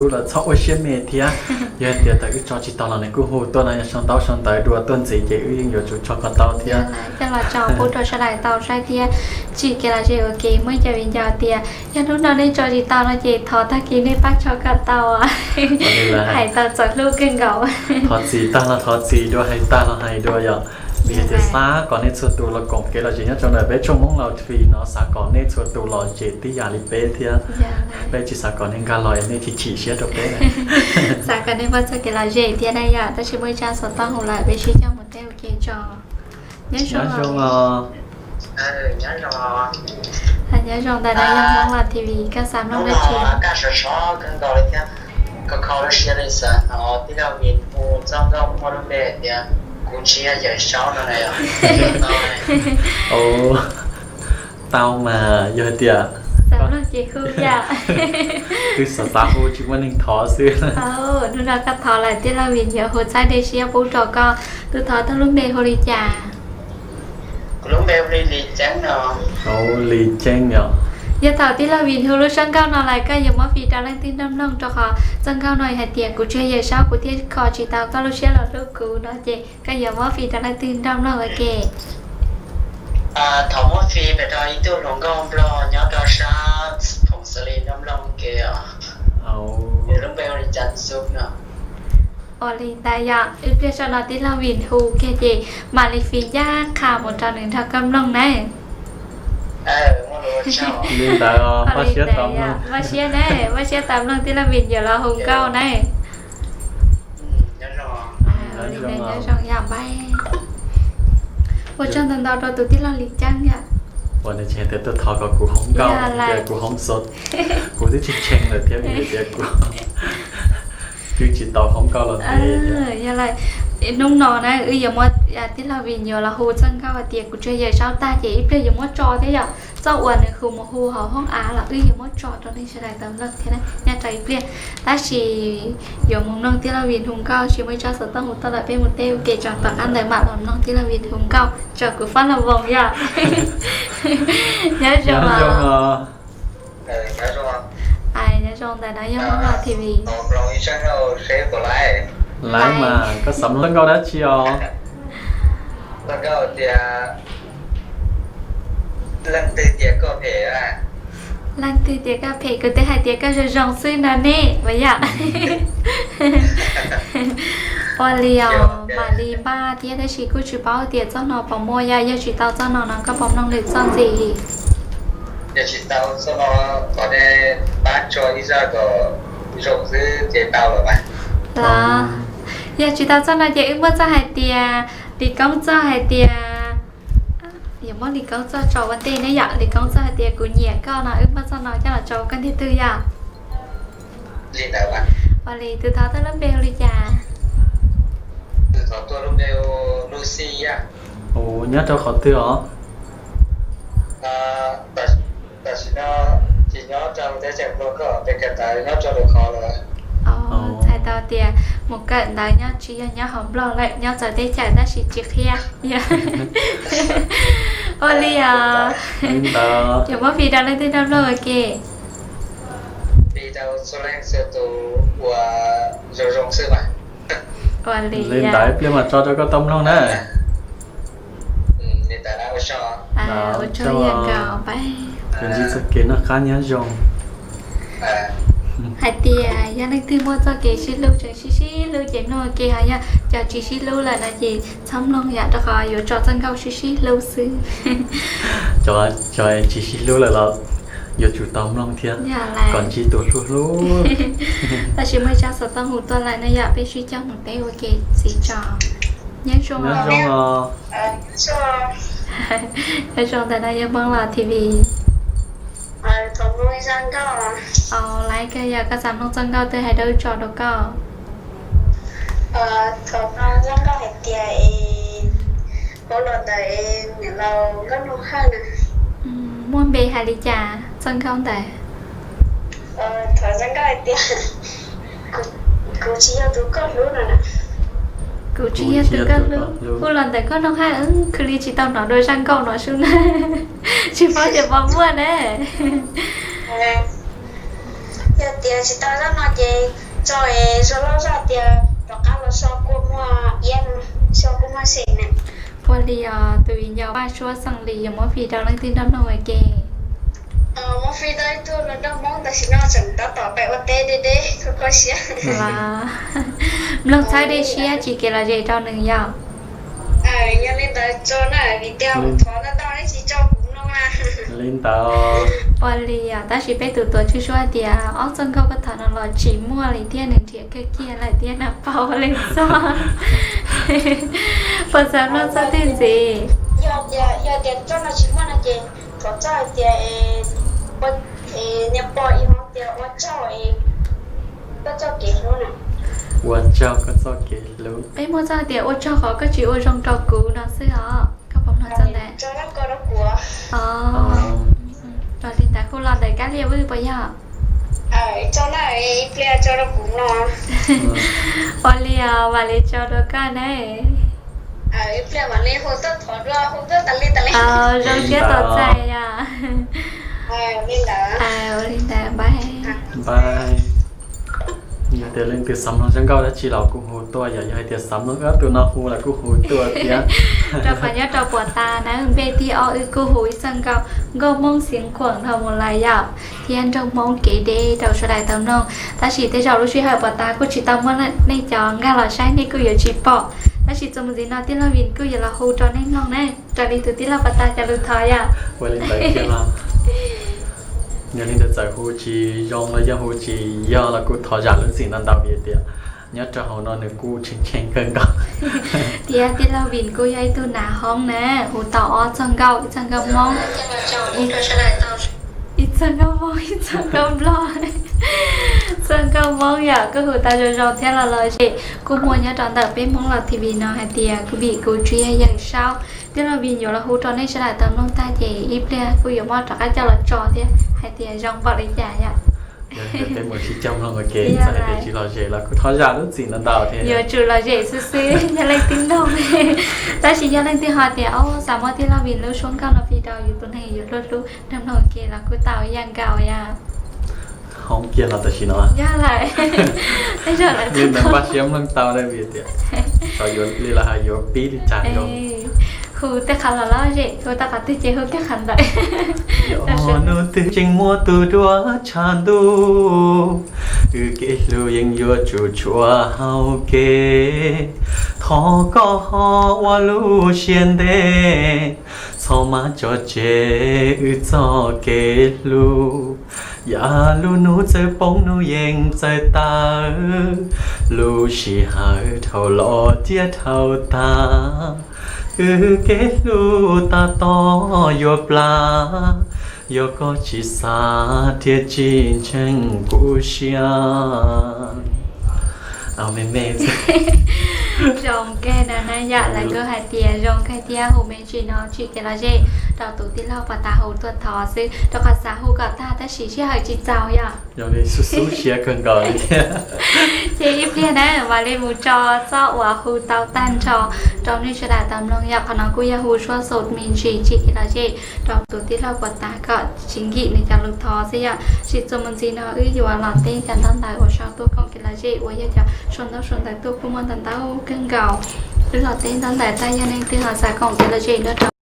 hlub los txhob ua siab me thiab. Yog hais tias thaum wb tso tsis tau los nws kuj hu tuaj no, yog sau ntaub sau ntawv dua tuaj ntxiv ces wb yeej yuav tsum tso kom tau thiab. Coj los tso pub rau sawv daws tau saib thiab. Tsim kev lom zem ua ke, muaj ib co viv ncaus tias yog hnub no nej tso tsis tau no ces thov tag kis nej pab tso kom tau. Hais tau txaus hlub kawg nkaus. Thov txim tag los thov txim dua, hais tag los hais dua yom. Vim hais tias xav kom nej txhua tus los koom kev lom zem nyob rau ntawm peb tshooj Hmoob Lauj T V no, xav kom nej txhua tus lom zem tib yam li peb thiab. Peb tsis xav kom nej nkag los es nej chim chim siab rau peb. Xav kom nej muaj txoj kev lom zem thiab na yom, tab sis muaj ib tsab xov tooj hu lawm, peb sib coj mus teb ua ke tso. Nyob zoo os. Nyob zoo ntawm no yog Hmoob Lauj T V, koj xav mloog dab tsi? Koj sov sov kawg nkaus li thiab, kho kho lub siab li xav hnov tij laug Vin hu txoj nkauj muaj lub npe hais tias Kuv tsis yog Yawm Saub no na yom. Tau mas, yog hais tias xav mloog ces hu yom. Twb xav xav hu tsis muaj neeg thov xwb. Hnub no koj thov lawm, tij laug Vin yuav hu txhais dej siab pub rau koj. Tus thov tau lub npe hu li cas? Kuv lub npe hu li Lis Ceeb no. Lis Ceeb yom. Yog thaum tij laug Vin hu lub txoj nkauj no lawm koj yuav muab fij rau leej twg nrog mloog, rau qhov txoj nkauj no hais tias Kuv tsis yog Yawm Saub, kuv thiaj kho tsis tau koj lub siab los hlub kuv no ces koj yuav muab fij rau leej twg nrog mloog ua ke? Thov muab fij pem rau ib tug hluas nkauj Nplog nyob rau sab Phoom Xas Lis nrog mloog ua ke os. Nws lub npe hu li Cas Xub no. Ua li ntawd yom, ib pliag tso no tij laug Vin hu kiag ces mam li fij ncaj qha mus rau nws nrog koj mloog na. Li ntawd, npaj siab tau mloog, npaj siab na, npaj siab tau mloog tij laug Vin yuav los hu nkauj na. Ua li ntawd nyob zoo yom, bye. Ua tsaug ntau ntau rau tus tij laug Lis Ceeb yom. Ua nws tseem tias tuaj thov kom kuv hoob nkauj, kuv hoob xov, kuv twb tsis tsheej lawm thiab vim tias kuv twb tsis tau hoob nkauj los ntev. Yog li, hnub no na wb yuav muab tij laug Vin yuav los hu txoj nkauj hais tias Kuv tsis yog Yawm Saub tag ces ib pliag yuav muab tso thiab yom. Txoj uas nws hu mus hu hauv hoob av los wb yuav muab tso rau nej sawv daws tau mloog thiab na nyob rau ib pliag. Tab sis yuav mus mloog tij laug Vin hu nkauj, tsis muaj ib tsab xov tooj hu tuaj lawm, peb mus teb ua ke tso, tom qab ntawd mam los mloog tij laug Vin hu nkauj tso kuv fab los voos yom. Nyob zoo os. Nyob zoo ntawm no yog Hmoob Lauj T V. Laiv mas koj xav mloog nkauj dab tsi os? Leej twg tias koj phem, kuv twb hais tias koj zoo zoo xwb no ne, puas yog? Ua li os, mam li npaj thiab tab sis kuj tsis paub tias txoj no puas muaj, yog tsis tau txoj no no koj puas mloog lwm txoj ntxiv? Yog tsis tau txoj no, thov nej pab tso ib zaj kom zoo xwb ces tau lawm mas. Los, yog tsis tau txoj no ces wb muab txoj hais tias, Lis Koob txoj hais tias, yuav muab Lis Koob txoj tso ua ntej ne yom, Lis Koob txoj hais tias Kuv nyiam koj no, wb muab txoj no coj los tso ua koj ntiag twg yom? Ua li tus thov tuaj lub npe hu li cas? Nyob rau qhov twg os? Tam sim no tsis nyob rau teb chaws Nplog, koj pes kawm ntawv nyob rau lwm qhov lawm. Txhais tau tias mus kawm ntawv nyob tsis yog nyob hauv Nplog lawm, nyob txawv teb chaws tab sis tsis qhia. Ua li os. Yuav muab fij rau leej twg nrog mloog ua ke? Fij rau txhua leej txhua tus uas zoo zoo xwb mas. Ua li ntawd ib pliag mam tso rau koj tau mloog na. Ua tsaug, ntsib txoj kev noj qab nyob zoo. Hais tias yog leej twg muaj txoj kev sib hlub tseem sib sib hlub ces mloog ua ke, ho yog cov tsis sib hlub lawm no ces txhob mloog yom, rau qhov yuav tso txoj nkauj sib sib hlub xwb. Cov, cov tsis sib hlub lawm los yuav tsum tau mloog thiab kom ntsib tus hlub hlub. Tab sis muaj ib tsab xov tooj hu tuaj lawm no yom, peb sib coj mus teb ua ke ntxiv tso. Nyob zoo os. Nyob zoo, ntawm no yog Hmoob Lauj T V. Laiv kawg, yog koj xav mloog txoj nkauj twg hais rau wb tso rau koj. Thov txoj nkauj hais tias, ua los ntawm niam laus Nkauj Noog Hawj na. Muaj npe hais li cas txoj nkauj ntawd? Thov txoj nkauj hais tias, kuv tsis yog tus koj hlub no na. Kuv tsis yog tus koj hlub. Ua los ntawm Nkauj Noog Hawj, khwv li tsis tau hnov dua zaj nkauj no sub na. Tsis paub tias puas muaj ne. Yog tias tsis tau zaj no ces tso es zoo loj zaj tias rov qab los so kua muag iab, so kua muag xeem na. Ua li os, tus viv ncaus Vaj Suab Xeem Lis yuav muab fij rau leej twg nrog mloog ua ke? Muab fij rau ib tug hluas nraug Hmoob tam sim no tseem tab tom pem ua teb deb deb kho kho siab. Mloog txhawb dej siab tsis kev lom zem rau nws yom. Yog li ntawd tso na, vim tias kuv thov ntau ntau nej tsis tso kuv mloog na. Li ntawd. Ua li os, tab sis peb tus tuav tswv suab tias ob txoj nkauj koj thov no los tsis muaj li thiab, nws nrhiav kawg kiag lawm thiab na, paub ua li xwb. Puas xav mloog txoj twg ntxiv? Yog tias txoj no tsis muaj no ces thov txoj hais tias, niag pom ib hov tias ua tsaug koj txoj kev hlub na. Ua tsaug koj txoj kev hlub. Peb muaj txoj tias ua tsaug qhov koj tsis ua zoo rau kuv no xwb os. Koj pom no txoj ntawd. Ua li ntawd kuj los ntawm Kab Liaj Vwj puas yog? Ua li os, mam li tso dua koj na. Zoo siab tos txais yom. Ua li ntawd, bye. Yog tias leej twg xav mloog zoo nkauj dab tsi los kuj hu tuaj, yog yog hais tias xav mloog ob tug no hu los kuj hu tuaj thiab. Rau qhov nyob rau puas tas na, npej thib ob wb kuj hu ib txoj nkauj, nkauj Hmoob Xiav Khuam dhau mus lawm yom, thiab nroog Hmoob kev deb rau sawv daws tau mloog. Tab sis tej zaum lub sij hawm puas tas kuj tsis tau muaj nej cov nkag los saib, nej kuj yuav tsis pom. Tab sis txuas mus ntxiv no tij laug Vim kuj yuav los hu rau nej mloog na, raws li tus tij laug puas tas cov lus thov yom. Ua li ntawd thiab los. Yog li ntawd txawm hu tsis zoo los yog hu tsis yog los kuj thov zam lub txim ntau ntau vim tias nyob rau hauv no nws kuj tshee tshee kawg nkaus. Thiab tij laug Vim kuj yog ib tug nav hoob na, hu tau ob txoj nkauj, ib txoj nkauj Hmoob, ib txoj nkauj Hmoob, ib txoj nkauj Nplog, txoj nkauj Hmoob yom, kuj hu tau zoo zoo thiab los lom zem. Kuj muaj nyob rau ntawm peb Hmoob Los T V no hais tias kuv Vim kuv tsis yog Yawm Saub. Tij laug Vim yuav los hu rau nej sawv daws tau mloog tag ces ib pliag kuj yuav muab rov qab coj los tso thiab hais tias zoo npaum li cas yom. Yog peb mus sib coj mloog ua ke, txawm hais tias tsis lom zem los kuj thov zam lub txim ntau ntau thiab. Yuav tsum lom zem xwb xwb, yog leej twg mloog. Tab sis yog leej twg ho tias, o, xav muab tij laug Vim lub suab nkauj no fij rau yus tus neeg yus hlub hlub nrog mloog ua ke los kuj tau ib yam nkaus yom. Hoob kiag los tam sim no. Yog lawm. Tej zaum lawv li ntawd npaj siab mloog tau li tias, xyov yuav li los hais yuav pib li cas. Hu tej qhov los lom zem, hu tau qhov twg ces hu kiag qhov ntawd. Yog hnub twg tseem muaj tus duab tshav ntuj, wb kev hlub yeej yuav tsum tshuav hauv kev. Thov koj ho ua lub siab ntev, txhob mas tso tseg wb txoj kev hlub. Yam lub hnub txawm poob hnub yeej txawm tawm, lub sij hawm dhau los thiab dhau tag, wb kev hlub tab tom yuav plab. Yog koj tsis xav thiab tsis ntseeg kuv siab. Me me. Zoo kawg na, na yam lawv kuj hais tias zoo kawg thiab, hu me ntsis no tsis kev lom zem rau tus tij laug puas tas hu tuaj thov xwb, rau qhov xav hu kom tag tab sis sij hawm tsis txaus yom. Yog li xub xub siab kawg nkaus li thiab. Ces ib pliag na mam li mus tso txoj uas hu tau tag nrho rau nej sawv daws tau mloog yom. Qhov no kuj yog hu suab xaus me ntsis tsis kev lom zem rau tus tij laug puas tas kom tsis nkim nws cov lus thov xwb yom. Sim txuas mus ntxiv no wb yuav los teb cov ntaub ntawv uas sau tuaj koom kev lom zem uas yog cov sau ntaub sau ntawv tuaj kuj muaj ntau ntau kawg nkaus. Wb los teb ntaub ntawv tag, yog leej twg ho xav koom kev lom zem nrog rau